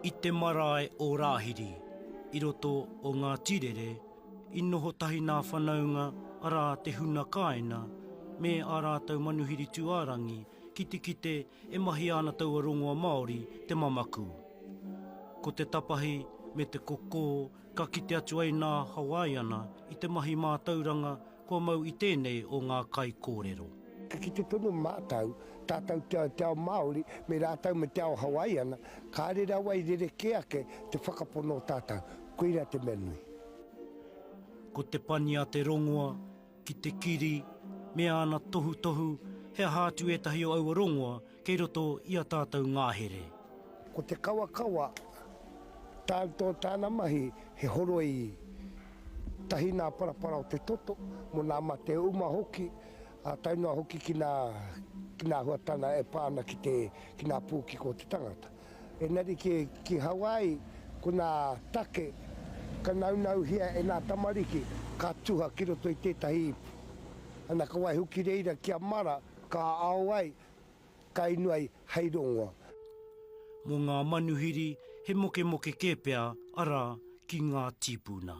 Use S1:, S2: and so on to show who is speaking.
S1: I te marae o Rāhiri, i roto o Ngā Tirere, i noho tahi nā whanaunga, arā te huna kāina, me ā rātou manuhiri tūārangi ki te kite e mahia ana taua rongoa Māori te mamaku. Ko te tapahi me te kokō ka kite atu ai nā Hawaiiana i te mahi mātauranga kua mau i tēnei o ngā kaikōrero.
S2: Ka kite tonu mātou, tātou te ao Māori, me rātou me te ao Hawaiiana, kāre rawa i rerekē ake te whakapono o tātou. Koirā te mea nui.
S1: Ko te pani a te rongoa ki te kiri me āna tohutohu he aha atu ētahi o aua rongoa kei roto i a tātou ngahere.
S2: Ko te kawakawa, tā, tō tāna mahi he horoi tahi nā parapara o te toto, mō nā mate uma hoki, ā, tae noa hoki ki nā, ki nā huatana e pā ana ki te, ki nā pūkiko o te tangata. Engari ki, ki Hawaii, ko nā take ka naunauhia e nā tamariki, ka tuha ki roto i tētahi ipu. Ana ka waiho ki reira kia mara, ka ao ai, ka inu ai hei rongoa.
S1: Mō ngā manuhiri, he mokemoke kē pea, arā, ki ngā tīpuna.